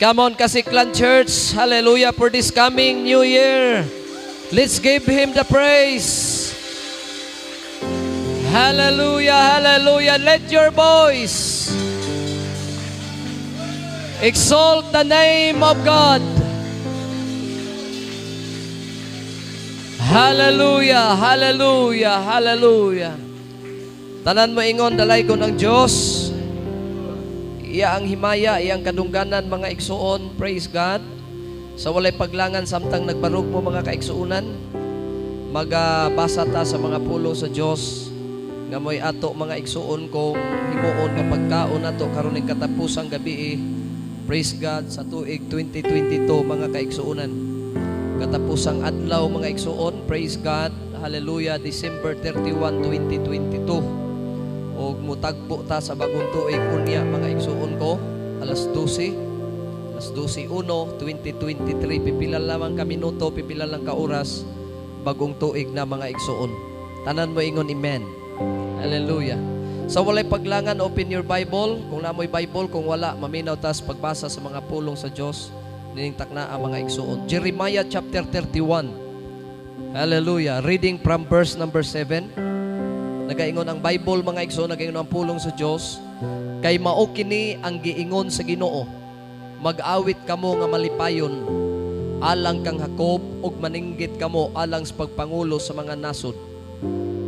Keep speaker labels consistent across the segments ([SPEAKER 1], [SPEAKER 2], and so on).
[SPEAKER 1] Come on, Kasiklan Church. Hallelujah for this coming new year. Let's give Him the praise. Hallelujah, hallelujah. Let your voice exalt the name of God. Hallelujah, hallelujah, hallelujah. Tanan mo ingon, dalaygon ang Diyos. Iya ang himaya, iya ang kadungganan, mga igsuon. Praise God. Sa walay paglangan, samtang nagbarog mo, mga kaigsuonan, magabasa ta sa mga pulong sa Diyos nga mo'y ato, mga igsuon, kung himuon nga pagkaon nato karon ning katapusang gabi. Praise God sa tuig 2022, mga kaigsuonan. Katapusang adlaw, mga igsuon. Praise God. Hallelujah. December 31, 2022. Og mutagbo ta sa bagong tuig unya, mga igsuon ko, alas 12, alas 12:01, 2023. Pipila lamang ka minuto, pipila lang ka oras, bagong tuig na, mga igsuon. Tanan mo ingon, amen. Hallelujah. Sa walay paglangan, open your Bible. Kung naa moy Bible, kung wala, maminaw tas pagbasa sa mga pulong sa Dios nining takna ang mga igsuon. Jeremiah chapter 31. Hallelujah. Reading from verse number 7. Nagaingon ang Bible, mga igsoon, nagaingon ang pulong sa Dios, kay mao kini ang giingon sa Ginoo: Mag-awit kamo nga malipayon alang kang Jacob ug maninggit kamo alang sa pagpangulo sa mga nasod.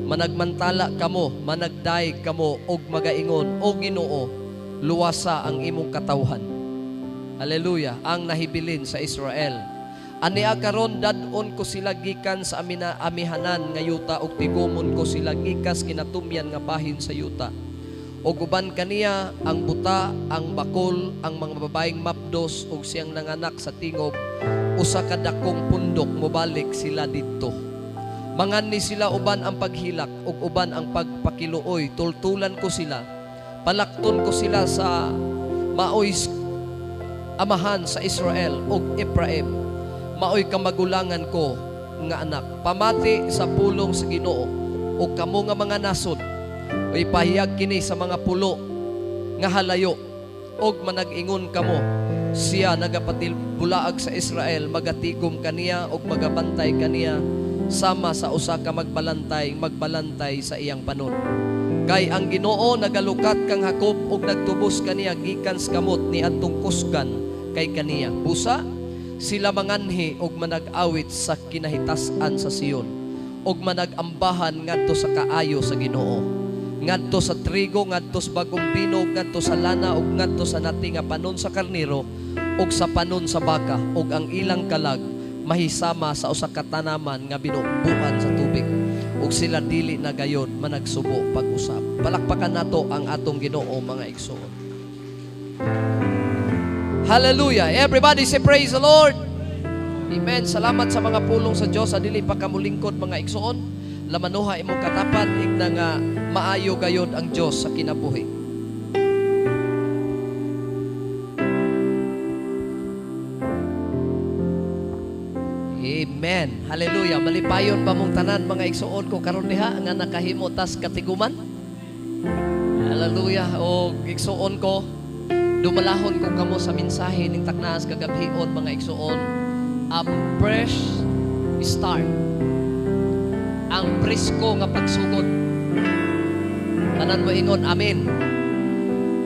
[SPEAKER 1] Managmantala kamo, managdayeg kamo ug magaingon, "O Ginoo, luwasa ang imong katawhan." Hallelujah, ang nahibilin sa Israel. Ania karon dad-on ko sila gikan sa amina amihanan nga yuta ug tigumon ko sila gikas kinatumyan nga bahin sa yuta. Ug uban kaniya ang buta, ang bakol, ang mga babaeng mapdos ug siyang nanganak sa tingob, usa ka dakong pundok, mobalik sila didto. Manganni sila uban ang paghilak ug uban ang pagpakiluoy, tultulan ko sila. Palakton ko sila sa maoy amahan sa Israel ug Ephraim, maoy kamagulangan ko nga anak. Pamati sa pulong sa Ginoo ug kamo nga mga nasod, ipahayag kini sa mga pulo nga halayo ug manag-ingon kamo, siya nagapatilbulaag sa Israel, magatigom kaniya ug magabantay kaniya sama sa usa ka magbalantay magbalantay sa iyang panon. Kay ang Ginoo nagalukat kang Jacob ug nagtubos kaniya gikan sa kamot ni adtong kusgan kay kaniya. Busa sila manganhi og manag-awit sa kinahitas-an sa Sion ug manag-ambahan ngadto sa kaayo sa Ginoo, ngadto sa trigo, ngadto sa bagong bino, ngadto sa lana ug ngadto sa nati nga panon sa karnero ug sa panon sa baka, ug ang ilang kalag mahisama sa usa ka tanaman nga binubuan sa tubig ug sila dili na gayon managsubo pag-usab. Palakpakan nato ang atong Ginoo, mga igsoon. Hallelujah. Everybody say, "Praise the Lord." Amen. Salamat sa mga pulong sa Diyos. Sa dili pa kamulingkod, mga igsoon, lamanuha imong katapad, igna nga maayo gayod ang Diyos sa kinabuhi. Amen. Hallelujah. Malipayon pa mong tanan, mga igsoon ko, karon diha nga nakahimo tas katiguman. Hallelujah. O igsoon ko, dumalahon ko kamo sa mensahe ning taknaas kagabhion, mga igsoon. A fresh start. Ang presko nga pagsugod. Tanan mo ingon, "Amen."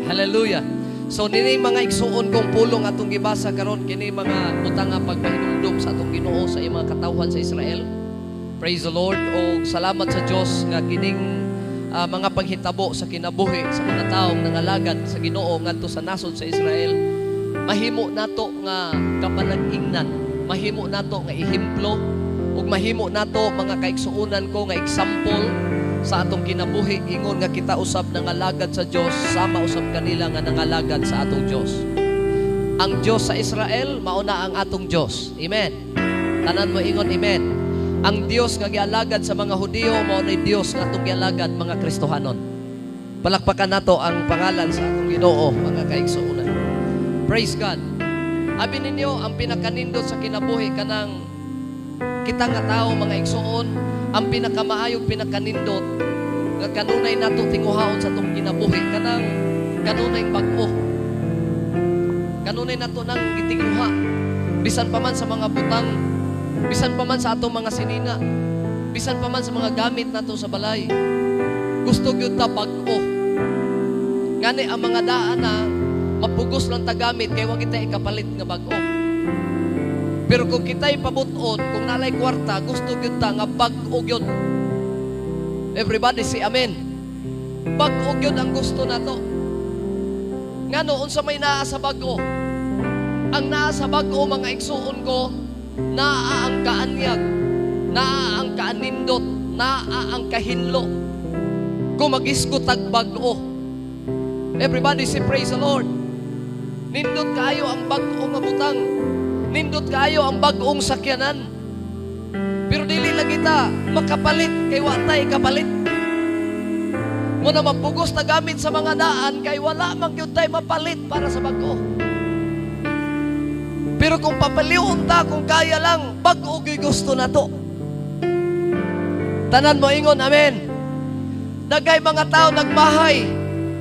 [SPEAKER 1] Hallelujah. So nini, mga igsuon, kong pulong atong gibasa karon, kini mga butang nga pagpahinumdum sa atong Ginoo sa iyang mga katawhan sa Israel. Praise the Lord o salamat sa Dios nga kining mga panghitabo sa kinabuhi sa mga taong nangalagad sa Ginoo ngadto sa nasod sa Israel, mahimo nato nga kapanag-ingnan, mahimo nato nga ehemplo ug mahimo nato, mga kaigsuonan ko, nga example sa atong kinabuhi, ingon nga kita usab nangalagad sa Dios sama usab kanila nga nangalagad sa atong Dios. Ang Dios sa Israel mao na ang atong Dios. Amen. Tanan mo ingon, "Amen." Ang Dios nga gialagad sa mga Hudiyo mao na Dios nga atong gialagad, mga Kristohanon. Palakpakan nato ang pangalan sa atong Ginoo, mga kaigsuonan. Praise God. Abi ninyo, ang pinakanindot sa kinabuhi kanang kita nga tao, mga igsuon, ang pinakamaayog, pinakanindot nga kanunay nato tinguhaon sa atong kinabuhi kanang kanunay bag-o. Kanunay nato nang gitinguha. Bisan pa man sa mga butang, bisan pa man sa atong mga sinina, bisan pa man sa mga gamit nato sa balay. Gusto gyud ta bag-o. Ngani ang mga daan na mapugos lang ta gamit kay wa kita ikapalit nga bag-o. Pero kung kita'y pabuton, kung nalay kwarta, gusto gyud ta nga bag-o gyud. Everybody say amen. Bag-o gyud ang gusto nato. Ngano, unsa may naa sa bag-o? Ang naa sa bag-o, mga igsuon ko, naa ang kaanyag, naa ang kaanindot, naa ang kahinlo. Kung mag-isgot tag bag-o. Everybody say praise the Lord. Nindot kaayo ang bag-o nga butang. Nindot kaayo ang bag-ong sakyanan. Pero dili lagi ta makapalit kay wa tay kapalit. Mao na mapugos na gamit sa mga daan kay wala man gyud tay mapalit para sa bag-o. Pero kung papalion ta, kung kaya lang, bag-o gyud gusto nato. Tanan mo ingon, amen. Daghay mga tao nagmahay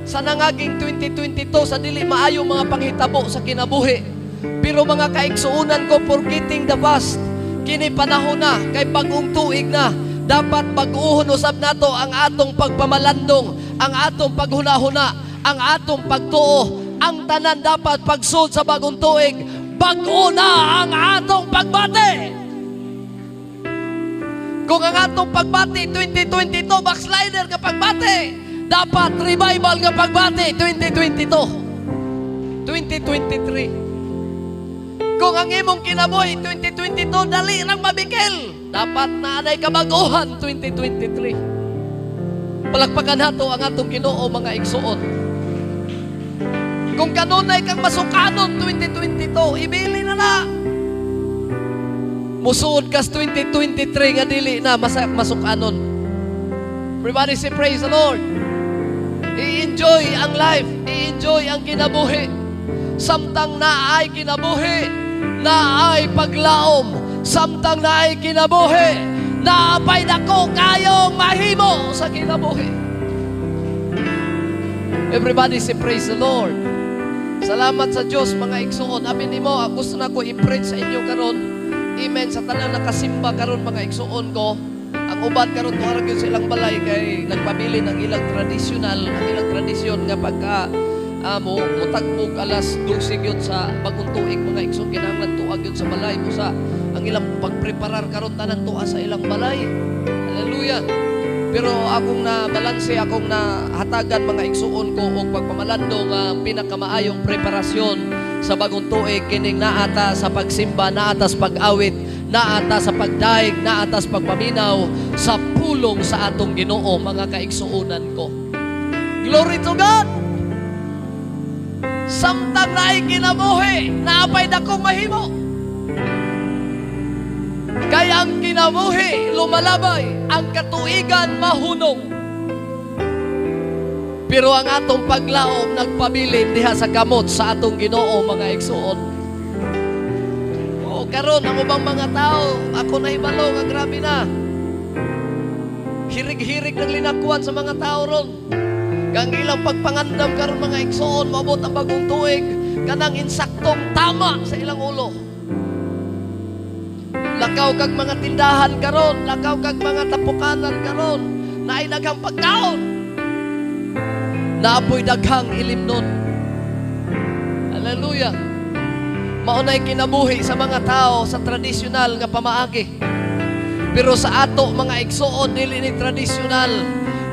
[SPEAKER 1] sa nangaging 2022 sa dili maayo mga panghitabo sa kinabuhi. Pero mga kaigsuonan ko, forgetting the past, kini panahon na, kay bagong tuig na, dapat bag-uhon usab nato ang atong pagpamalandong, ang atong paghunahuna, ang atong pagtuo, ang tanan dapat pagsud sa bagong tuig, bag-o na ang atong pagbati. Kung ang atong pagbati 2022 backslider nga pagbati, dapat revival nga pagbati 2022. 2023. Kung ang imong kinabuhi 2022 dali rang mabikil, dapat na anay kabaguhan 2023. Palakpakan nato ang atong Ginoo, mga igsuon. Kung kanunay kang masukanon 2022, ibili na na. Musuod kas 2023 nga dili na masukanon. Everybody say praise the Lord. I-enjoy ang life, i-enjoy ang kinabuhi. Samtang naay kinabuhi, naay paglaom. Samtang naay kinabuhi, naapay dako kayong mahimo sa kinabuhi. Everybody say praise the Lord. Salamat sa Diyos, mga igsuon. Amin nimo, gusto na ko i-preach sa inyo karon. Amen. Sa tanan nakasimba karon, mga igsuon ko. Ang uban karon tuwa gyud sa ilang balay kay nagpabili ng ilang tradisyonal, ang ilang tradisyon nga pagka mo mutagbog alas 12 gyud sa bagong tuig, mga igsoon, kinahanglan tuwa gyud sa balay mo sa ang ilang pagpreparar karon, tanan tuwa sa ilang balay. Hallelujah. Pero akong na balanse, akong na hatagan, mga igsuon ko, og pagpamalando nga pinakamaayong preparasyon sa bagong tuig kining naata sa pagsimba, naata sa pag-awit, naata sa pagdaig, naata sa pagpaminaw sa pulong sa atong Ginoo, mga kaigsuonan ko. Glory to God! Samtang naay kinabuhi, naapay dakong mahimo. Kaya ang kinabuhi lumalabay, ang katuigan mahunong. Pero ang atong paglaom nagpabilin diha sa kamot sa atong Ginoo, mga igsuon. O karon ang ubang mga tao, ako nahibalo nga grabe na. Hirig-hirig ng linakwan sa mga tao ron. Kang ilang pagpangandam karon, mga igsuon, maabot ang bagong tuig, kanang insaktong tama sa ilang ulo. Lakaw kag mga tindahan karon, lakaw kag mga tapukanan karon, naay daghang pagkaon. Naapoy daghang ilimnon. Hallelujah. Maunay kinabuhi sa mga tao sa tradisyonal nga pamaagi. Pero sa ato, mga igsuon, dili ni tradisyonal.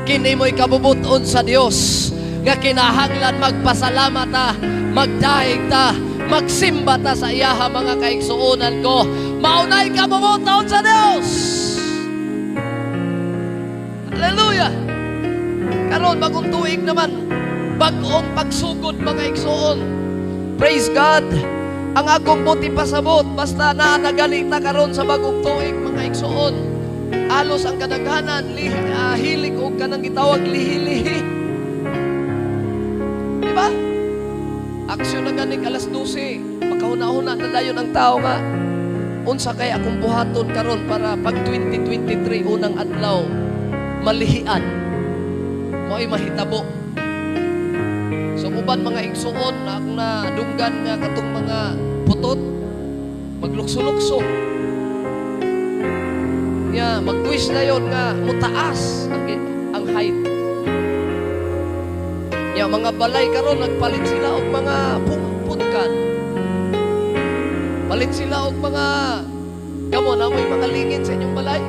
[SPEAKER 1] Kini mo'y kabubuton sa Dios nga kinahanglan magpasalamat ta, magdaig ta, magsimba ta sa iyaha, mga kaigsuonan ko. Maunay kabubuton sa Dios. Hallelujah. Karon bagong tuig naman, bag-ong pagsugod, mga igsuon. Praise God. Ang akong buti pasabot, basta na nagalita karon sa bagong tuig, mga igsuon. Alos ang kadaghanan lihi, hilig og kanang gitawag lihi-lihi. Di ba? Aksyon na ganing alas 12, makahuna-huna na dayon ang tao nga unsa kay akong buhaton karon para pag 2023 unang adlaw malihian. Mo'y mahitabo. So uban uban mga igsuon na akong nadunggan nga katong mga putot maglukso-lukso. Nya mag-wish na yon nga mutaas ang height. Nya mga balay karon nagpalit sila og mga pungputkan. Palit sila og mga kamo na mo'y mga lingin sa inyong balay.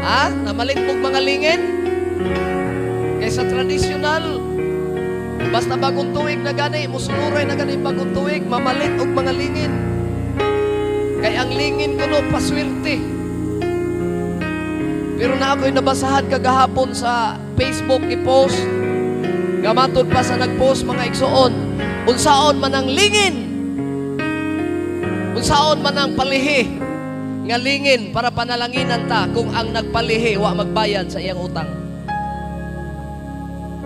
[SPEAKER 1] Ha? Namalit mo'g mga lingin? Kaysa traditional, basta bagong tuig na gani, musuluray na gani bagong tuig, mamalit og mga lingin. Kay ang lingin kuno paswerte. Pero na ako'y nabasahan kagahapon sa Facebook i-post. Nga matud pa sa nag-post, mga igsuon, unsaon man ang lingin, unsaon man ang palihi nga lingin para panalanginan ta kung ang nagpalihi wa magbayad sa iyang utang.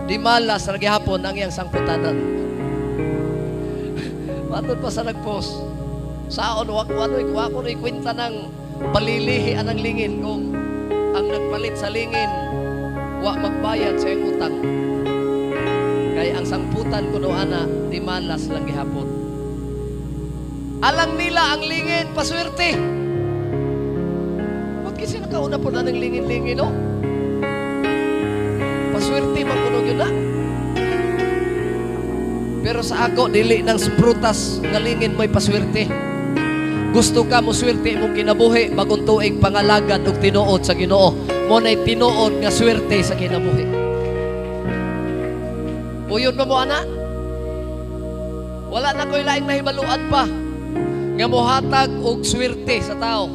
[SPEAKER 1] Di malas ra gihapon ang iyang sangputanan. Matod pa sa nag-post. Saon wa ko ano wa ko ni kwenta ng palilihi anang lingin kung ang nagpalit sa lingin wa magbayad sa iyang utang. Kay ang sangputan kuno ana di malas lang gihapon. Alang nila ang lingin paswerte. Ba't kasi nakauna po na ng lingin-lingin, no? Paswerte man kuno yun na. Pero sa ako, dili ng prutas nga lingin mo'y paswerte. Gusto ka mo swerte imong kinabuhi, bagong tuig pangalagad og tinuod sa Ginoo. Mo na'y tinuod nga swerte sa kinabuhi. Uyon ba mo, ana? Wala na ko'y laing nahibaluan pa nga mohatag og swerte sa tao.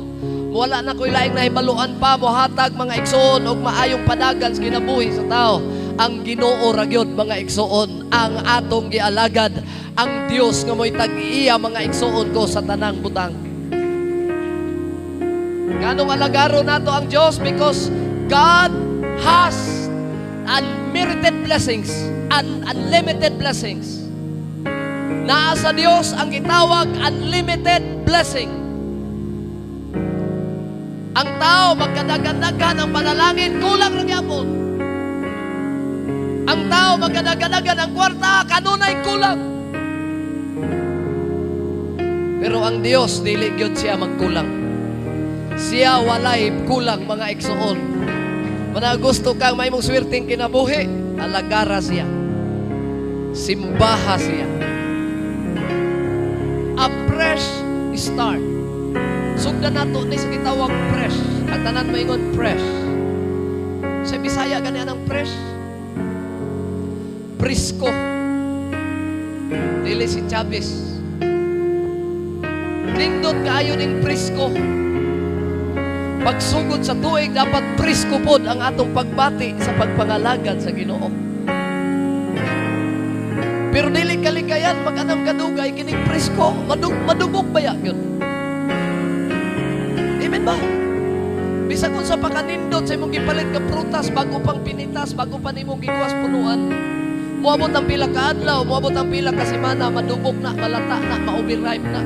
[SPEAKER 1] Wala na ko'y laing nahibaluan pa mohatag, mga igsoon, og maayong padagan sa kinabuhi sa tao. Ang Ginoo ra gyud, mga igsoon, ang atong gialagad, ang Dios nga mo'y tag-iya, mga igsoon ko, sa tanang butang. Nganong alagaro nato ang Dios? Because God has unmerited blessings and unlimited blessings. Naa sa Dios ang gitawag unlimited blessing. Ang tao magkadagan-dagan ang panalangin, kulang ra gyapon. Ang tao magkadagan-dagan ang kwarta, kanunay kulang. Pero ang Dios dili gyud siya magkulang. Siya walay kulang, mga igsoon. Mana gusto kang may mong swerteng kinabuhi, alagara siya. Simbaha siya. A fresh start. Sugdan nato ni sa gitawag fresh. Ang tanan maingon, "Fresh." Sa Bisaya gani ang fresh. Presko. Dili si Chavez. Nindot kaayo ning presko. Pagsugod sa tuig, dapat presko pod ang atong pagbati sa pagpangalagad sa Ginoo. Pero dili kalikayan mag-anam kadugay kining presko, madubok ba yun? Amen ba? Bisag unsa pa kanindot sa imong gipalit nga prutas, bago pang pinitas, bago pa nimong gikuas punuan. Moabot ang pila ka adlaw, moabot ang pila ka semana, madubok na, malata na, ma-overripe na.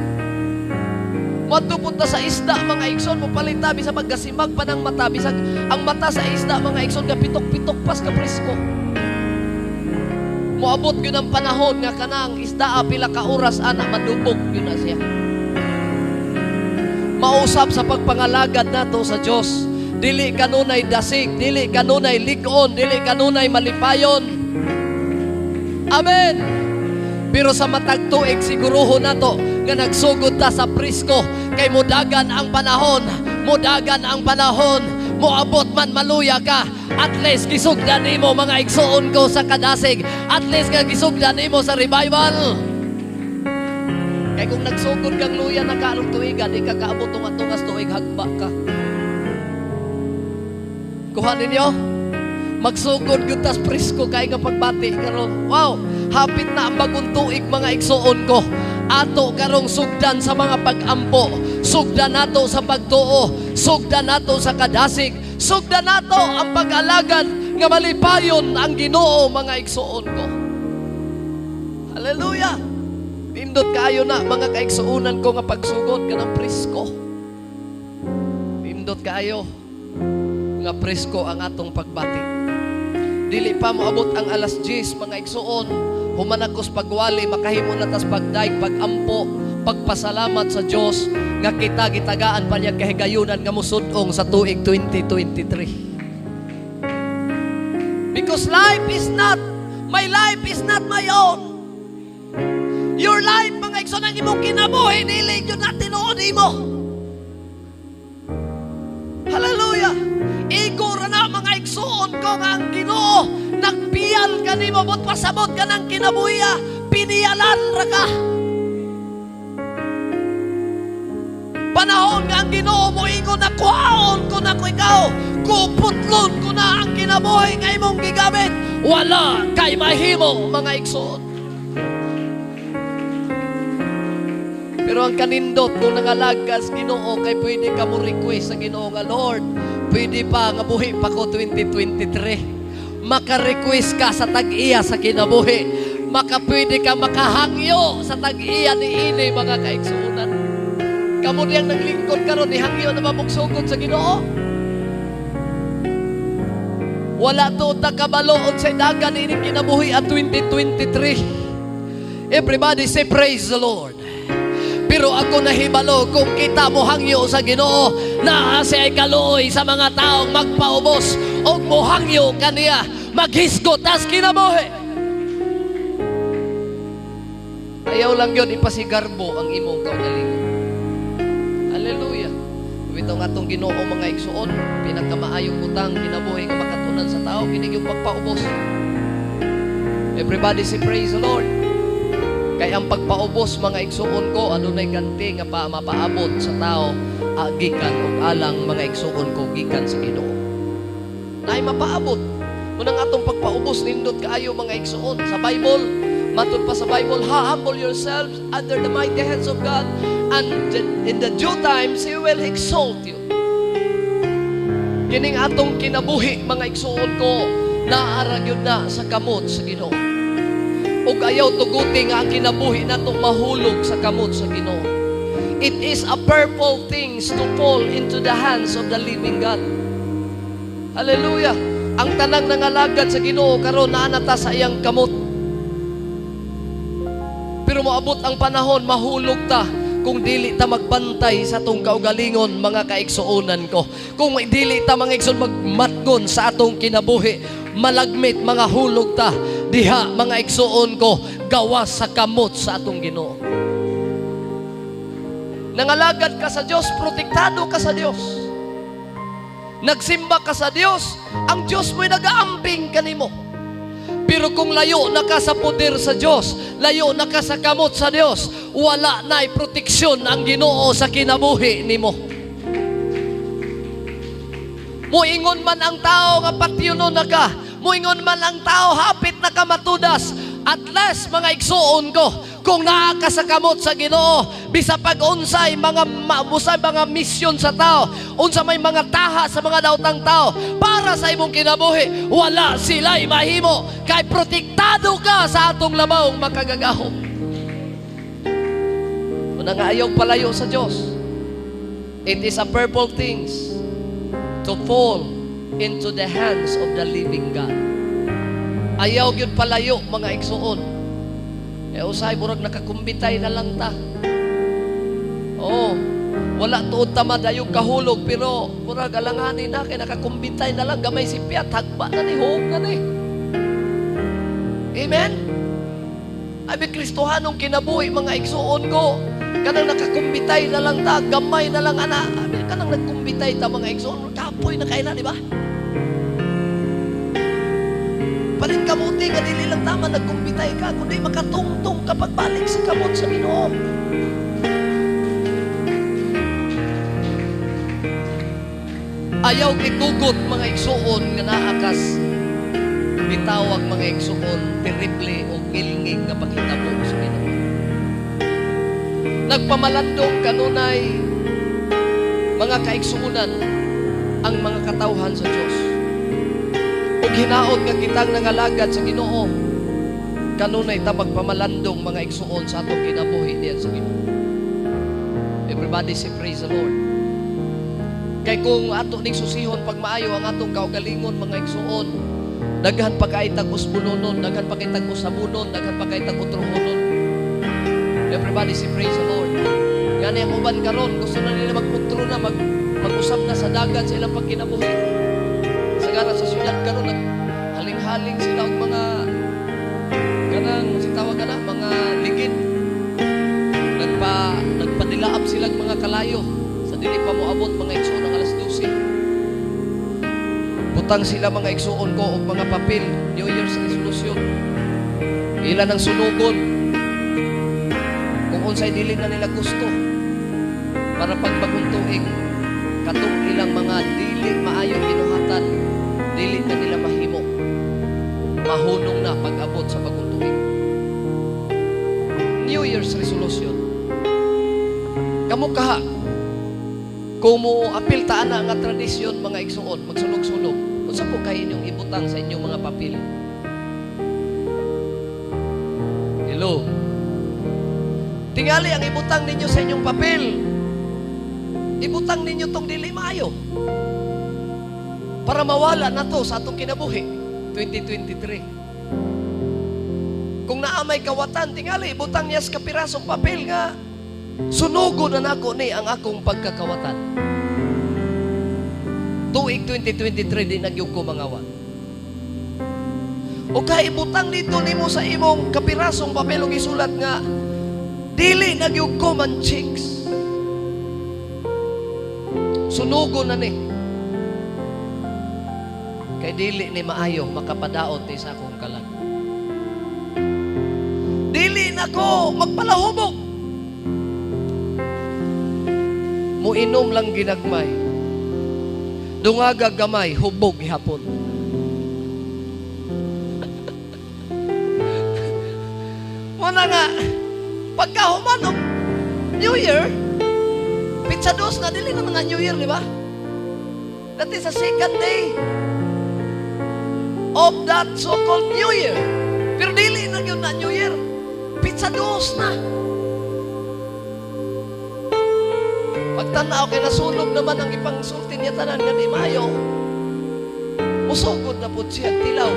[SPEAKER 1] Moadto punta sa isda, mga igsoon, mo palita, bisag maggasimag pa ng mata, bisag ang mata sa isda, mga igsoon, ga pitok-pitok pas ka presko. Moabot yun ang panahon nga kanang isda pila ka oras ana madubok yun na siya. Mausap sa pagpangalagad nato sa Dios. Dili kanunay dasig, dili kanunay lig-on, dili kanunay malipayon. Amen. Pero sa matag tuig siguruhon nato nga nagsugod ta sa presko kay mudagan ang panahon, mudagan ang panahon, moabot man maluya ka. At least gisugdan nimo, mga igsuon ko, sa kadasig. At least nga gisugdan nimo sa revival. Kay kung nagsugod kang luya na karong tuiga, di ka kaabot tunga-tungas tuig, hagba ka. Kuha ninyo? Magsugod gyud tas presko kay nga pagbati karon. Wow, hapit na ang bagong tuig, mga igsuon ko. Ato karong sugdan sa mga pag-ampo, sugdan nato sa pagtuo, sugdan nato sa kadasig, sugdan nato ang pag-alagad nga malipayon ang Ginoo, mga igsuon ko. Hallelujah! Nindot kaayo na, mga kaigsuonan ko, nga pagsugod ka ng presko. Nindot kaayo nga presko ang atong pagbati. Dili pa moabot ang alas 10, mga igsuon. Human ako sa pagwali, makahimo na tas pagdaig, pagampo, pagpasalamat sa Dios nga kita gitagaan pa niya kahigayunan nga musud-ong sa tuig 2023. Because life is not, my life is not my own. Your life, mga igsoon, ang imong kinabuhi, dili gyud na tinuod imo. Hallelujah! Igo ra na, mga igsoon ko, nga ang Ginoo nagpiyal kanimo, but pasabot ka ng kinabuhi, piniyalan ra ka. Panahon nga ang Ginoo moingon na kuhaon ko na ko ikaw, kuputlon ko na ang kinabuhi nga imong gigamit, wala kay mahimo, mga igsoon. Pero ang kanindot kung nangalagas Ginoo kay pwede ka mo request sa Ginoo nga Lord, pwede pa nga buhi pa ko 2023. Maka-request ka sa tag-iya sa kinabuhi. Maka pwede ka makahangyo sa tag-iya ni ini, mga kaigsuonan. Kamo diyang naglingkod karon, nihangyo na mamugsugod sa Ginoo. Wala to ta kabalo unsay dagan ining kinabuhi at 2023. Everybody say praise the Lord. Pero ako nahibalo kung kita mohangyo sa Ginoo, naa siya kaluoy sa mga taong magpaubos og mohangyo kaniya, maghisgot tas kinabuhi. Ayaw lang yun ipasigarbo ang imong kaugalingon. Hallelujah. Bitaw nga atong Ginoo, mga igsuon, pinakamaayong butang kinabuhi nga makatunan sa tao kini yung pagpaubos. Everybody say praise the Lord. Kay ang pagpaubos, mga igsuon ko, adunay ganti nga pa mapaabot sa tao gikan og alang, mga igsuon ko, gikan sa Ginoo. Naay mapaabot. Munang atong pagpaubos nindot kaayo, mga igsuon. Sa Bible, matud pa sa Bible, ha, humble yourselves under the mighty hands of God, and in the due times He will exalt you. Kining atong kinabuhi, mga igsuon ko, naa ra gyud na sa kamot sa Ginoo. Ug ayaw tuguti nga ang kinabuhi nato mahulog sa kamot sa Ginoo. It is a purple things to fall into the hands of the living God. Hallelujah. Ang tanang nangalagad sa Ginoo karon naa na ta sa iyang kamot. Pero moabot ang panahon mahulog ta kung dili ta magbantay sa atong kaugalingon, mga kaigsuonan ko. Kung dili ta, mga igsoon, magmatgon sa atong kinabuhi, malagmit mga hulog ta diha, mga igsuon ko, gawas sa kamot sa atong Ginoo. Nangalagad ka sa Dios, protektado ka sa Dios. Nagsimba ka sa Dios, ang Dios mo'y nagaambing kanimo. Pero kung layo na ka sa poder sa Dios, layo na ka sa kamot sa Dios, wala na'y proteksyon ang Ginoo sa kinabuhi nimo. Muingon man ang tao nga patyuno na ka, muingon man ang tao hapit na ka matudas, at least, mga igsuon ko, kung naa ka sa kamot sa Ginoo, bisa pag unsay mga busay mga misyon sa tao, unsa may mga taha sa mga daotang tao para sa imong kinabuhi, wala sila'y mahimo kay protektado ka sa atong labawng makagagahom. Una nga ayaw palayo sa Dios. It is a purple things to fall into the hands of the living God. Ayaw gyud palayo, mga igsuon. Eh usahay murag nakakumbitay na lang ta. Oo. Wala tuod ta madayog kahulog pero murag alanganin na kay nakakumbitay na lang, gamay si Piat hagba na ni, huog na ni. Amen. Abi Kristohanong kinabuhi, mga igsuon ko. Kanang nakakumbitay na lang ta, gamay na lang ana. Abi kanang nagkumbitay ta, mga igsuon, kapoy na kay na, di ba? Palit kamuti nga dili lang tama nagkumbitay ka, kundi makatungtong ka pagbalik sa kamot sa Ginoo. Ayaw gitugot, mga igsuon, nga naa kas gitawag, mga igsuon, terrible o ngilngig nga paghitabo sa Ginoo. Nagpamalandong kanunay, mga kaigsuonan, ang mga katawhan sa Dios. Ug hinaot nga kitang nangalagad sa Ginoo, kanunay ta magpamalandong, mga igsuon, sa atong kinabuhi diyan sa Ginoo. Everybody say praise the Lord. Kay kung ato ning susihon pag maayo ang atong kaugalingon, mga igsuon, Daghan pa kay tag usbunonon, daghan pa kay tag usabunon, daghan pa kay tag utrohonon. Everybody say, "Praise the Lord." Gani ang uban karon gusto na nila magkontrol na, mag-usab na sa dagan sa ilang pagkinabuhi. Sagara sa syudad karon, naghaling-haling sila og mga kanang si tawag kana mga ligid. Nagpadilaab sila og mga kalayo sa dili pa moabot, mga igsoon, ang alas 12. Butang sila, mga igsuon ko, og mga papel, New Year's resolution. Ila nang sunugon kung unsay dili na nila gusto para pag bagong tuig, katong ilang mga dili maayong binuhatan, dili na nila mahimo, mahunong na pag-abot sa bagong tuig. New Year's resolution. Kamo kaha, kung mo apil ta ana nga tradisyon, mga igsuon, magsunog-sunog, unsa po kay inyong ibutang sa inyong mga papel? Hello? Tingali ang ibutang ninyo sa inyong papel, ibutang ninyo tong dili maayo para mawala na to sa atong kinabuhi 2023. Kung naa may kawatan, tingali ibutang niya sa kapirasong papel nga sunugo na nako ni ang akong pagkakawatan. Tuig 2023, di na gyud ko mangawat. O kay ibutang dito nimo sa imong kapirasong papel og isulat nga dili na gyud ko man chicks. Sunugo na ni. Kay dili ni maayo, makapadaot ni sa akong kalag. Dili na ko magpalahubog. Muinom lang ginagmay. Dungaga gamay, hubog gihapon. Muna nga, pagkahuman og New Year, petsa 2 na, dili na mga New Year, di ba? That is the second day of that so-called New Year. Pero dili na yun na New Year. Petsa 2 na. Pagtanaw kay nasunog naman ang ipangsulti niya tanan nga di maayo. Musugod na pud siya tilaw.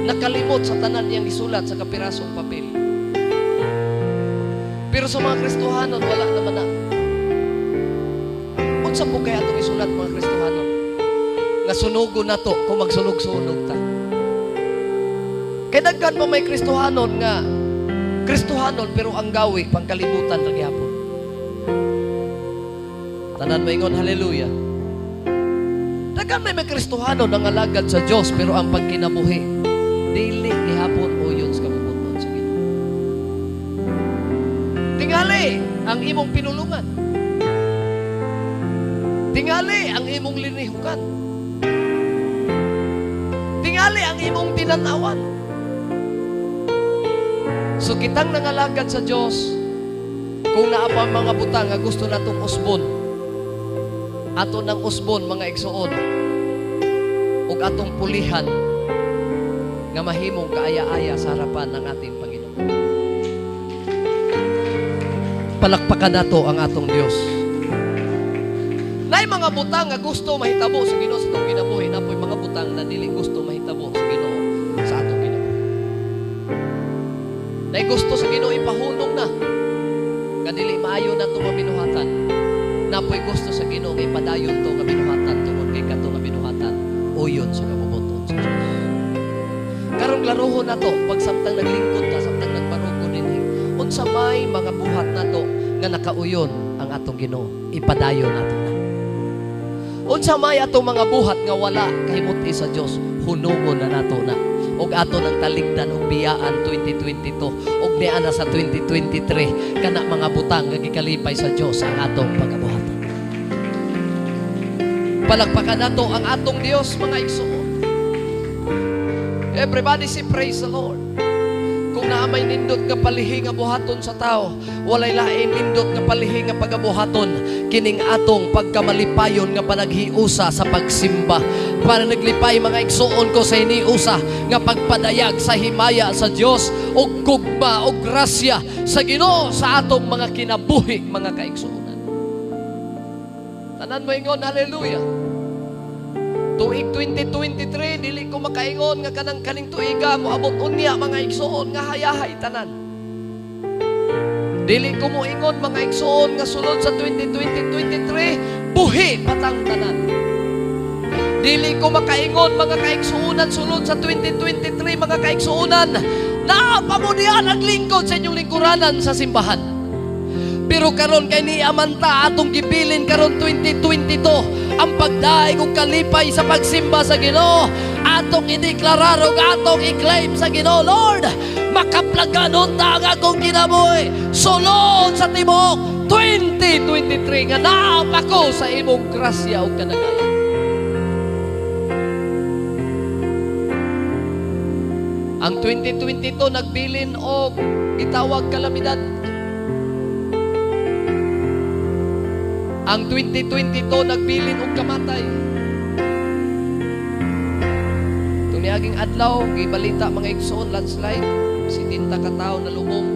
[SPEAKER 1] Nakalimot sa tanan niyang isulat sa kapirasong papel. Pero sa mga Kristohanon, wala naman na. Unsa po kaya atong isulat, mga Kristohanon? Nga sunugo na to kung magsunog-sunog ta. Kay daghan pa may Kristohanon nga Kristohanon pero ang gawi pangkalibutan ra gihapon. Tanan maingon, "Hallelujah." Daghan may Kristohanon ang alagad sa Dios pero ang pagkinabuhi dili gihapon uyon sa kabubut-on sa Ginoo. Tingali ang imong pinulungan. Tingali ang imong linihukan. Tingali ang imong tinanawan. So kitang nangalagad sa Dios, kung naa pa mga butang nga gusto natong usbon, ato nang usbon, mga igsuon, ug atong pulihan nga mahimong kaaya-aya sa harapan ng ating Panginoon. Palakpakan nato ang atong Dios. Nay mga butang nga gusto mahitabo sa Ginoo sa atong kinabuhi, napoy mga butang na dili gusto mahitabo sa Ginoo sa atong kinabuhi. Nay gusto sa Ginoo ipahunong na nga dili maayo na itong binuhatan. Napoy gusto sa Ginoo nga ipadayon to nga binuhatan tungod kay kato nga binuhatan uyon sa kabubut-on sa Dios. Karong klarohon nato pag samtang naglingkod ta, samtang nagbarugo dinhi, unsa may mga buhat nato nga nakauyon ang atong Ginoo, ipadayon nato na. Unsa may atong mga buhat nga wala kahimuti sa Dios, hunungon na nato na. Ug ato nang taligdan og biyaan 2022 ug niana sa 2023 kana mga butang nga gikalipay sa Dios ang atong pagabuhatan. Palakpakan nato ang atong Dios, mga igsoon. Everybody say, "Praise the Lord." Kung naa may nindot nga palihi nga buhaton sa tao, walay lain nindot nga palihi nga pagabuhaton kining atong pagkamalipayon nga panaghiusa sa pagsimba. Para naglipay, mga igsuon ko, sa hiniusa nga pagpadayag sa himaya sa Dios ug gugma ug grasya sa Ginoo sa atong mga kinabuhi, mga kaigsuonan. Tanan mo ingon, "Hallelujah." Tuig 2023, dili ko makaingon nga kanang kaning tuiga moabot unya, mga igsoon, nga hayahay tanan. Dili ko moingon, mga igsoon, nga sulod sa 2023 buhi patang tanan. Dili ko makaingon, mga kaigsuonan, sulod sa 2023, mga kaigsuonan, naa pa mo diha naglingkod sa inyong lingkuranan sa simbahan. Pero karon kay ni amanta atong gibilin karon 2022 ang pagdaig ug kalipay sa pagsimba sa Ginoo. Atong ideklarar ug atong i-claim sa Ginoo, "Lord, makaplagan unta ang akong kinabuhi sulod sa tibuok 2023 nga naa pa ko sa imong grasya ug kadagayan." Ang 2022 nagbilin og gitawag kalamidad. Ang 2022 nagbilin og kamatay. Itong niaging adlaw, gibalita, mga igsoon, landslide, 70 ka tawo nalubong,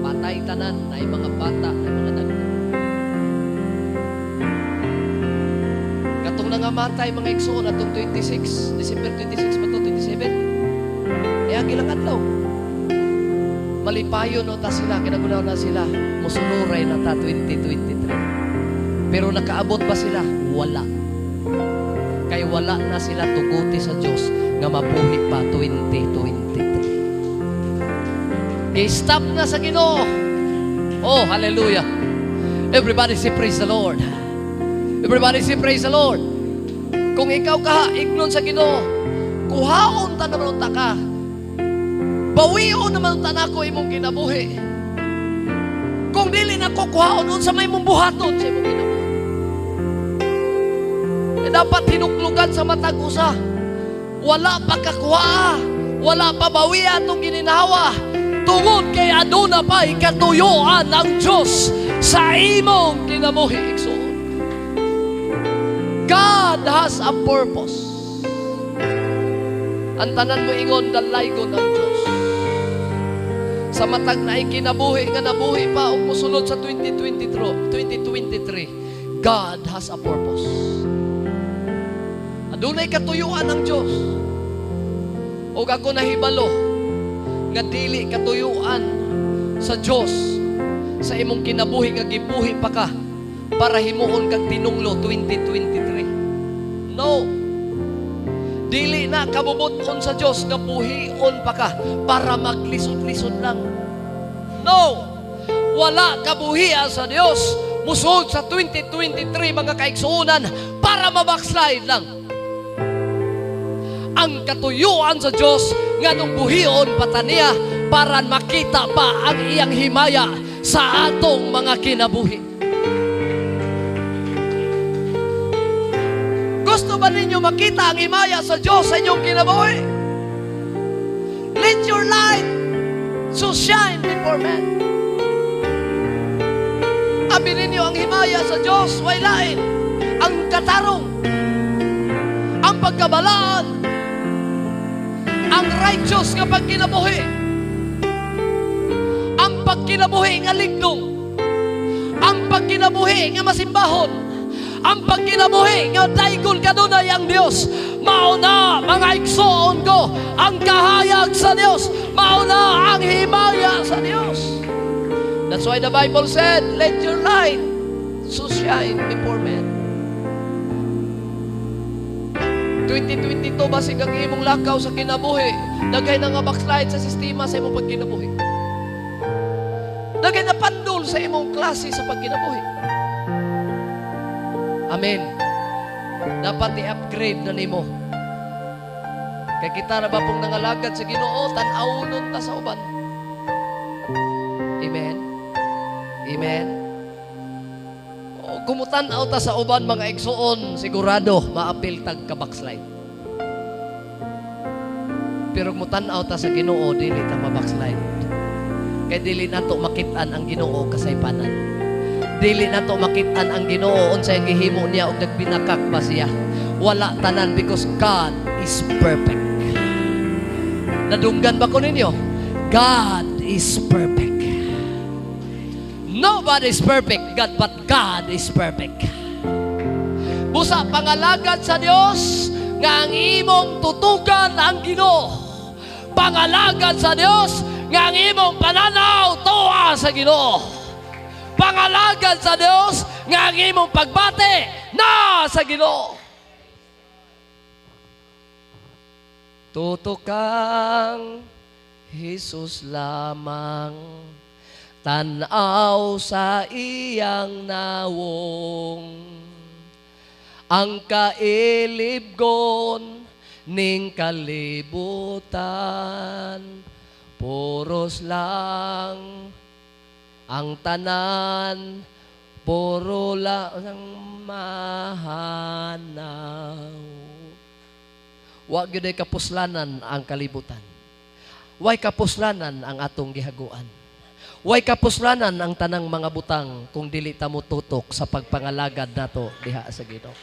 [SPEAKER 1] patay tanan, na mga bata, na mga dagko. Katong nangamatay, mga igsoon, atong 26, December 26 pa to, 27, niagi lang adlaw. Malipayon no ta sila, kinagunaw na sila, musuluray na ta 2023. Pero nakaabot ba sila? Wala. Kay wala na sila tuguti sa Diyos nga mabuhi pa 2023. Gi-stop na sa Ginoo. Oh, hallelujah. Everybody say praise the Lord. Everybody say praise the Lord. Kung ikaw ka ignon sa Ginoo, kuhaon ta naman unta ka. Bawion naman unta nako imong kinabuhi. Kung dili nako kuhaon, unsa may imong buhaton sa imong kinabuhi? Eh, dapat hinuklugan sa matag usa. Wala pa kakuha, wala pa bawian atong gininhawa. Tungod kay aduna pa ikatuyuan ang Diyos sa imong kinabuhi, igsoon. God has a purpose. Ang tanan mo ingon, dalaygon ang Diyos. Sa matag na kinabuhi nga nabuhi pa ug mosulod sa 2023, 2023, God has a purpose. Adunay katuyuan ang Diyos. Og ako nahibalo nga dili katuyuan sa Diyos sa imong kinabuhi nga gibuhi pa ka para himuon kag tinunglo 2023. No. Dili na kabubut-on sa Diyos nga buhion pa ka para maglisod-lisod lang. No. Wala kabuhian sa Diyos musod sa 2023, mga kaigsuonan, para mabackslide lang. Ang katuyuan sa Diyos nganong buhion pa ta niya para makita pa ang iyang himaya sa atong mga kinabuhi. Gusto ba ninyo makita ang himaya sa Diyos sa inyong kinabuhi? Let your light so shine before men. Abi ninyo ang himaya sa Diyos, way lain. Ang katarong, ang pagkabalaan, ang righteous nga pagkinabuhi, ang pagkinabuhi nga ligdong, ang pagkinabuhi nga masimbahon, ang pagkinabuhi nga daygon kanunay ang Dios. Mauna, mga igsoon ko, ang kahayag sa Dios. Mauna ang himaya sa Dios. That's why the Bible said, "Let your light so shine before men." 2022, basig ang imong lakaw sa kinabuhi, daghay na nga backslide sa sistema sa imong pagkinabuhi. Daghay na pandol sa imong klase sa pagkinabuhi. Amen. Dapat i-upgrade na nimo. Kay kita na ba pong nangalagad sa Ginoo, tan-awnon ta sa uban. Amen. Amen. O, kumutan-aw ta sa uban, mga igsoon, sigurado maapil tag ka-backslide. Pero mutan-aw ta sa Ginoo, dili ta ma-backslide. Kay dili nato makit-an ang Ginoo kasaypanan. Dili nato makit-an ang Ginoo unsay gihimo niya og nagbinakak ba siya. Wala tanan because God is perfect. Nadunggan ba ko ninyo? God is perfect. Nobody is perfect, God, but God is perfect. Busa pangalagad sa Dios, nga ang imong tutukan ang Ginoo. Pangalagad sa Dios nga ang imong pananaw tuwa sa Ginoo. Pangalagad sa Dios nga ang imong pagbati na sa Ginoo. Tutukang Jesus lamang, tanaw sa iyang nawong, ang kailibgon ning kalibutan, puros lang ang tanan, puro lang ang mahanaw. Wa gyud ay kapuslanan ang kalibutan. Way kapuslanan ang atong gihaguan. Way kapuslanan ang tanang mga butang kung dili ta mo tutok sa pagpangalagad nato diha sa Ginoo.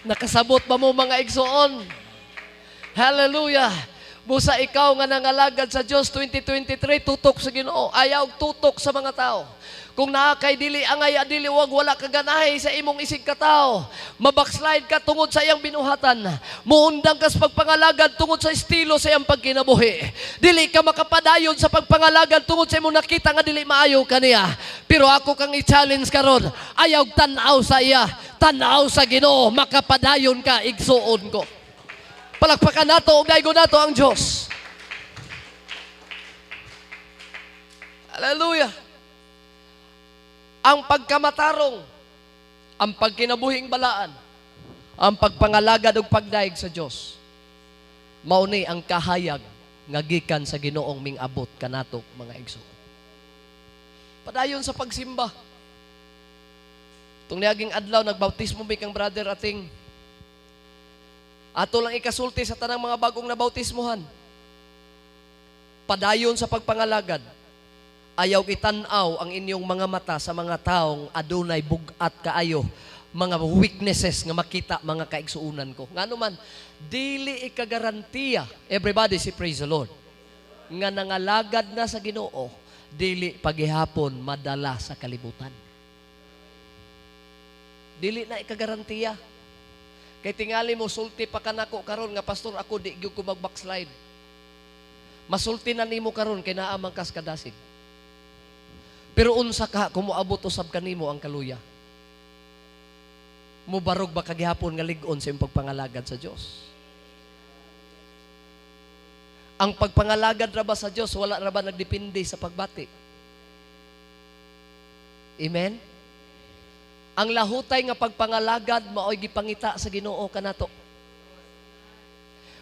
[SPEAKER 1] Nakasabot ba mo, mga igsoon? Hallelujah! Busa ikaw nga nangalagad sa Dios 2023, tutok sa Ginoo. Ayaw tutok sa mga tao. Kung naa kay dili angay, dili wag wala ka ganahay sa imong isig katao, mabackslide ka tungod sa iyang binuhatan. Muundang ka sa pagpangalagad tungod sa estilo sa iyang pagkinabuhi. Dili ka makapadayon sa pagpangalagad tungod sa imong nakita nga dili maayo kaniya. Pero ako kang i-challenge karon, ayaw tan-aw sa iya, tan-aw sa Ginoo, makapadayon ka, igsuon ko. Palakpakan nato ug daygon nato ang Dios. Hallelujah. Ang pagkamatarong, ang pagkinabuhing balaan, ang pagpangalagad ug pagdaig sa Dios, mao ni ang kahayag nga gikan sa Ginoong mingabot kanato, mga igsoon. Padayon sa pagsimba. Tung niaging adlaw nagbautismo mi kang brother ating. Ato lang ikasulti sa tanang mga bagong nabautismohan. Padayon sa pagpangalagad. Ayaw itan-aw ang inyong mga mata sa mga taong adunay bug-at kaayo, mga weaknesses nga makita, mga kaigsuunan ko. Ngano man, dili ikagarantiya, everybody say praise the Lord, nga nangalagad na sa Ginoo, dili paghihapon madala sa kalibutan. Dili na ikagarantiya. Kay tingali mo sulti pa kanako karon nga, "Pastor, ako di gyud ko mag-backslide." Masulti na nimo karon kay naa man kas kadasig. Pero unsa ka kung moabot usab kanimo ang kaluya? Mubarog ba kagihapon nga lig-on sa imong pagpangalagad sa Dios? Ang pagpangalagad ra ba sa Dios, wala ra ba nagdepende sa pagbati? Amen? Ang lahutay nga pagpangalagad maoy gipangita sa Ginoo kanato.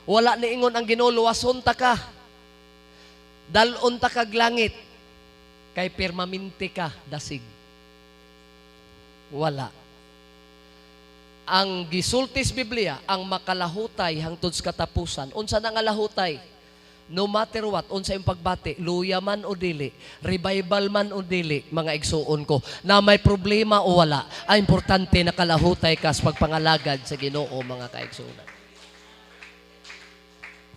[SPEAKER 1] Wala niingon ang Ginoo, "Luwason ta ka. Dal-on ta kag langit kay permanente ka dasig." Wala. Ang gisultis Biblia, ang makalahutay hangtod sa katapusan. Unsa na nga lahutay? No matter what, unsa imong pagbati, luya man o dili, revival man o dili, mga igsuon ko, na may problema o wala, ang importante nakalahutay ka sa pagpangalagad sa Ginoo, mga kaigsuonan.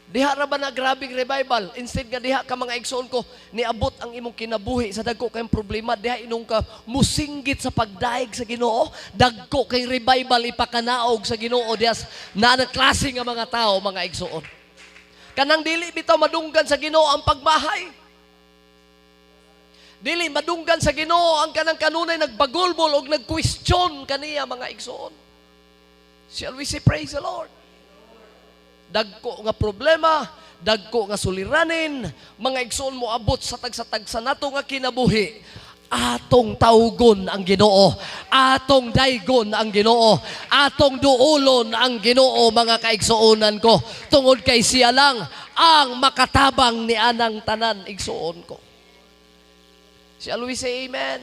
[SPEAKER 1] Diha ra ba na grabing revival? Instead nga diha ka, mga igsuon ko, niabot ang imong kinabuhi sa dagko kayong problema, diha inong ka musinggit sa pagdaig sa Ginoo, dagko kay revival ipakanaog sa Ginoo diha na na klase nga mga tao, mga igsuon. Kanang dili bitaw madunggan sa Ginoo ang pagmahay. Dili madunggan sa Ginoo ang kanang kanunay nagbagulbol og nagquestion kaniya, mga igsuon. Shall we say praise the Lord? Dagko nga problema, dagko nga suliranin, mga igsoon, mo abot sa tagsa-tagsa nato nga kinabuhi. Atong tawgon ang Ginoo, atong daygon ang Ginoo, atong duulon ang Ginoo, mga kaigsuonan ko, tungod kay siya lang ang makatabang ni anang tanan, igsuon ko. Shall we say amen?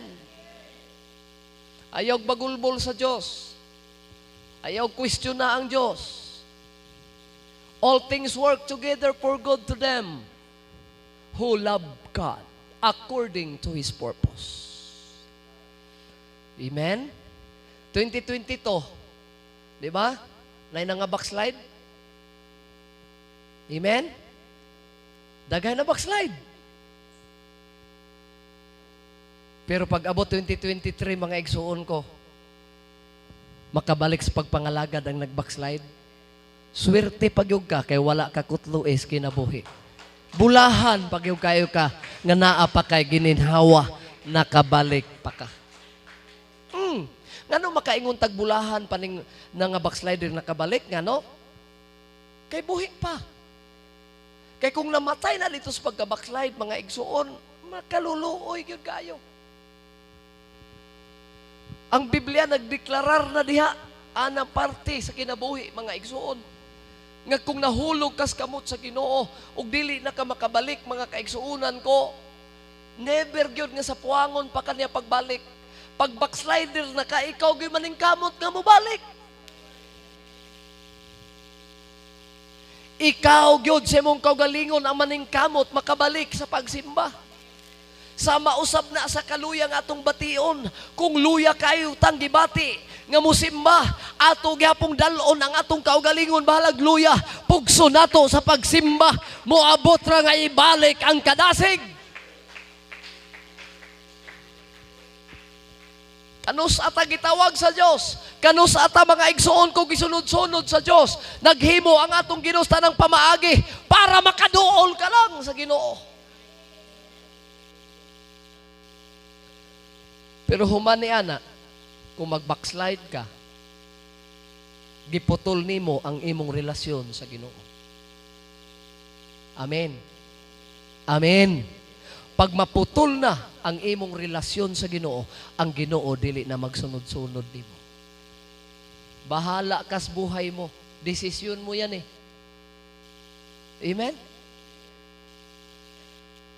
[SPEAKER 1] Ayaw bagulbol sa Diyos. Ayaw question na ang Diyos. All things work together for good to them who love God according to His purpose. Amen? 2022, di ba? Nay nga backslide? Amen? Daghan na backslide. Pero pag abot 2023, mga igsuon ko, Makabalik sa pagpangalagad ang nag-backslide. Swerte pagyog ka kay wala ka kutlo is kinabuhi. Bulahan pagyog kayo ka nga naa pa kay gininhawa, nakabalik pa ka. Ngano makaingon tag bulahan paning na nga backslider nakabalik ngano? Kay buhi pa. Kay kung namatay na dito sa pagka-backslide, mga igsuon, makaluluoy gyud kayo. Ang Biblia nagdeklarar na diha ana parte sa kinabuhi, mga igsuon. Nga kung nahulog kas kamot sa Ginoo ug dili na ka makabalik, mga kaigsuonan ko, never gyud nga sa puangon pa kaniya pagbalik. Pag backslider na ka, ikaw gyud maningkamot nga mobalik. Ikaw gyud sa imong kaugalingon ang maningkamot makabalik sa pagsimba. Sa mausab na sa kaluyang atong bation, kung luya kayo tang gibati nga musimba, ato gyapong dal-on ang atong kaugalingon, bahalag luya, pugso nato sa pagsimba, moabot ra nga ibalik ang kadasig. Kanus ata gitawag sa Dios, kanus ata mga igsuon ko gisunod-sunod sa Dios, naghimo ang atong Ginoo tanang pamaagi para makaduol ka lang sa Ginoo. Pero human ni ana, kung mag-backslide ka, giputol nimo ang imong relasyon sa Ginoo. Amen. Amen. Pag maputol na ang imong relasyon sa Ginoo, ang Ginoo dili na magsunod-sunod nimo. Bahala kas buhay mo. Desisyon mo yan eh. Amen?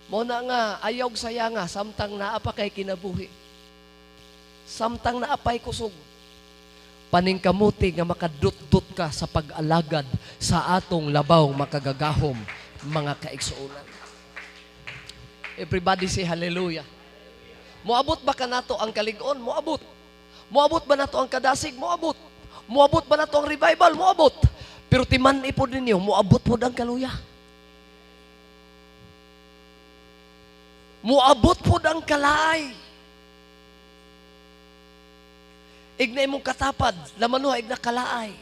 [SPEAKER 1] Muna nga, ayaw saya nga, samtang naa pa kay kinabuhi. Samtang naapay kusog. Paningkamuti nga makadutdut ka sa pag-alagad sa atong labaw makagagahom, mga kaigsuonan. Everybody say hallelujah. Moabot ba kanato ang kalig-on? Moabot. Moabot ba nato ang kadasig? Moabot. Moabot ba nato ang revival? Moabot. Pero timan ipod ninyo, moabot pod ang kaluya. Moabot pod ang kalaay. Igna imong katapad, lamanuha igna kalaay.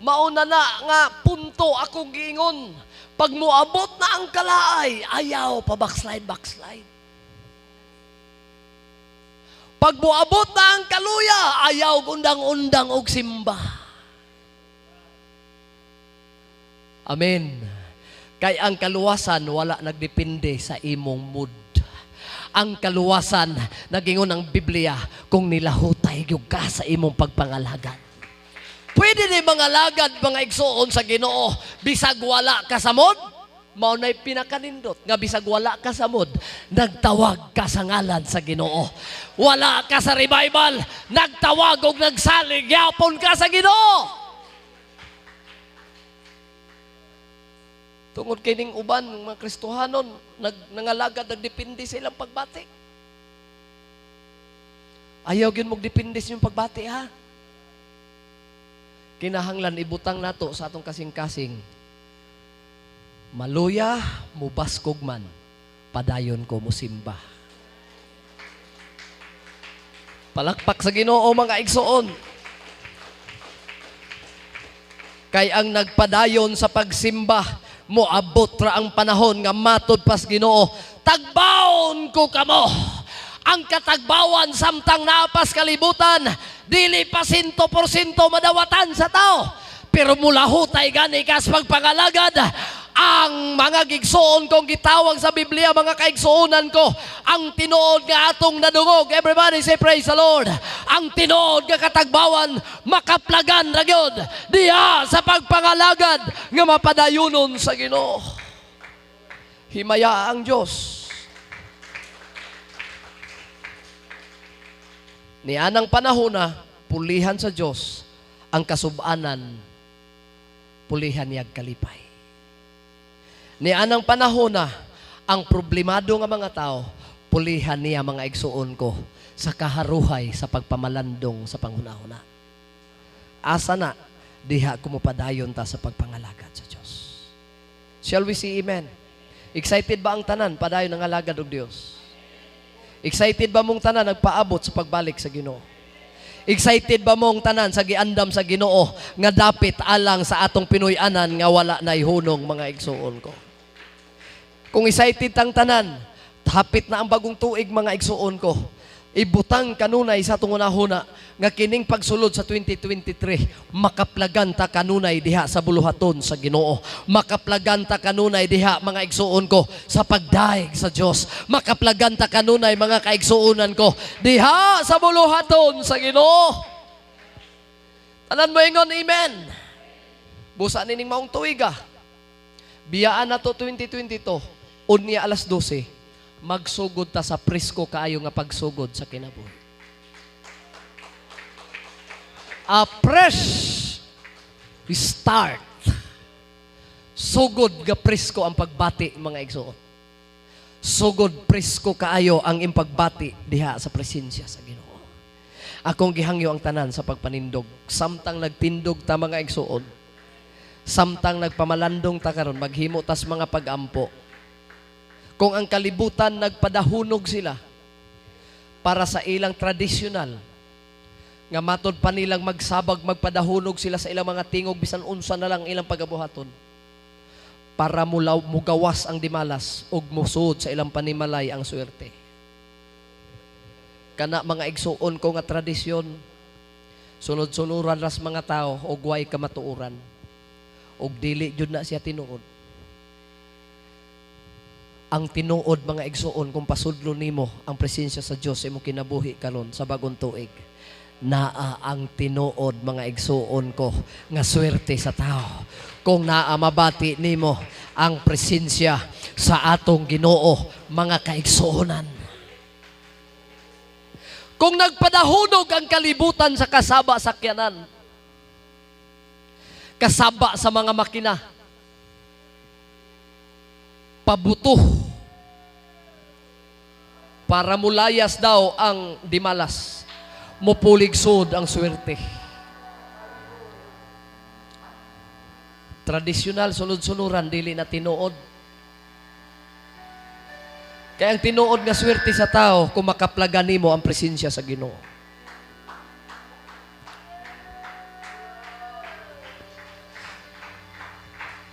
[SPEAKER 1] Mauna na nga punto akong giingon. Pag moabot na ang kalaay, ayaw pa backslide, backslide. Pag moabot na ang kaluya, ayaw undang-undang og simba. Amen. Kay ang kaluwasan wala nagdepende sa imong mood. Ang kaluwasan, nagingon ang Biblia, kung nilahutay gyud ka sa imong pagpangalagad. Pwede ni mga lagad, mga igsuon sa Ginoo, bisag wala ka sa mod, mao na'y pinakanindot nga bisag wala ka sa mod, nagtawag ka sa ngalan sa Ginoo. Wala ka sa revival, nagtawag og nagsalig gyapon ka sa Ginoo. Tungod kining uban mga Kristohanon, nangalagad, nagdepende sa ilang pagbati. Ayaw gyud magdepende sa inyong pagbati, ha? Kinahanglan ibutang nato sa atong kasing-kasing. Maluya, mubaskog man, padayon ko musimba. Palakpak sa Ginoo mga igsoon. Kay ang nagpadayon sa pagsimba, moabot ra ang panahon nga matud pas Ginoo, tagbaon ko kamo. Ang katagbawan samtang naapas kalibutan, dili pa 100% madawatan sa tao. Pero mulahutay gani kas pagpangalagad, ang mga gigsoon kong gitawag sa Biblia, mga kaigsuonan ko, ang tinuod nga atong nadungog. Everybody say praise the Lord. Ang tinuod nga katagbawan, makaplagan ra gyud diha sa pagpangalagad nga mapadayunon sa Ginoo. Himaya ang Dios. Nianang panahon na pulihan sa Dios ang kasubanan, pulihan niyag kalipay. Nianang panahon na ang problemado nga mga tao, pulihan niya mga igsuon ko sa kaharuhay sa pagpamalandong sa panghunahuna. Asa na diha kumupadayon ta sa pagpangalagad sa Dios. Shall we see amen? Excited ba ang tanan padayon ang alagad og Dios? Excited ba mong tanan nagpaabot sa pagbalik sa Ginoo? Excited ba mong tanan sa giandam sa Ginoo nga dapit alang sa atong Pinoy-anan nga wala na hunong, mga igsuon ko? Kung excited tang tanan, hapit na ang bagong tuig, mga igsuon ko. Ibutang kanunay sa atong hunahuna nga kining pagsulod sa 2023, makaplagan ta kanunay diha sa buluhaton sa Ginoo. Makaplagan ta kanunay diha, mga igsuon ko, sa pagdaig sa Dios. Makaplagan ta kanunay, mga kaigsuonan ko, diha sa buluhaton sa Ginoo. Tanan mo ingon, "Amen." Busa nining maong tuig ah. Biyaan na to 2022, unya alas 12, magsugod ta sa presko kaayo nga pagsugod sa kinabuhi. A fresh start. Sugod ga presko ang pagbati, mga igsoon. Sugod presko kaayo ang impagbati diha sa presensya sa Ginoo. Akong gihangyo ang tanan sa pagpanindog. Samtang nagtindog ta, mga igsoon, samtang nagpamalandong ta karon, maghimo tas mga pagampo. Kung ang kalibutan nagpadahunog sila para sa ilang tradisyonal nga matod pa nilang magsabag, magpadahunog sila sa ilang mga tingog, bisan unsa na lang ilang pagabuhaton para mulaw mugawas ang dimalas ug musud sa ilang panimalay ang swerte. Kana, mga igsuon ko, nga tradisyon, sunod-sunuran ras mga tao og way kamatuoran ug dili jud na siya tinuod. Ang tinuod, mga igsuon, kung pasudlo nimo ang presensya sa Dios sa imong kinabuhi karon sa bagong tuig, naa ang tinuod, mga igsuon ko, nga swerte sa tao kung naa mabati nimo ang presensya sa atong Ginoo, mga kaigsuonan. Kung nagpadahunog ang kalibutan sa kasaba sakyanan, kasaba sa mga makina, pabuto para mulayas daw ang dimalas, mupuligsod ang swerte. Tradisyonal, sunod-sunuran, dili na tinuod. Kaya ang tinuod nga swerte sa tao, kung makaplagan nimo ang presensya sa Ginoo.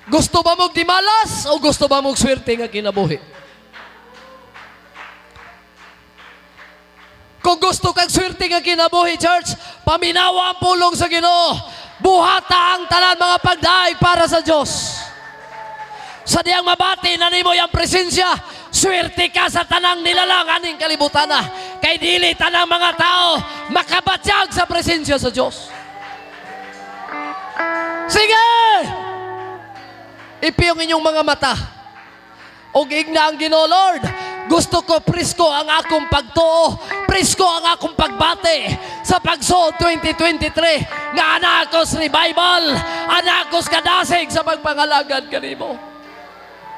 [SPEAKER 1] Gusto ba mong dimalas o gusto ba mong swerte nga kinabuhi? Kung gusto kang swerte nga kinabuhi, church, paminawa ang pulong sa Ginoo. Buhata ang tanan mga pagdaig para sa Dios. Sa diyang mabati na nimo yang presensya, swerte ka sa tanang nilalang aning kalibutan na. Kay dili tanang mga tao makabatyag sa presensya sa Dios. Sige! Ipiyong inyong mga mata. Og igna ang Ginoo, "Lord, gusto ko presko ang akong pagtuo, presko ang akong pagbati sa pagsuod 2023 nga ana ako sa revival, ana ako sa kadasig sa pagpangalagad kanimo."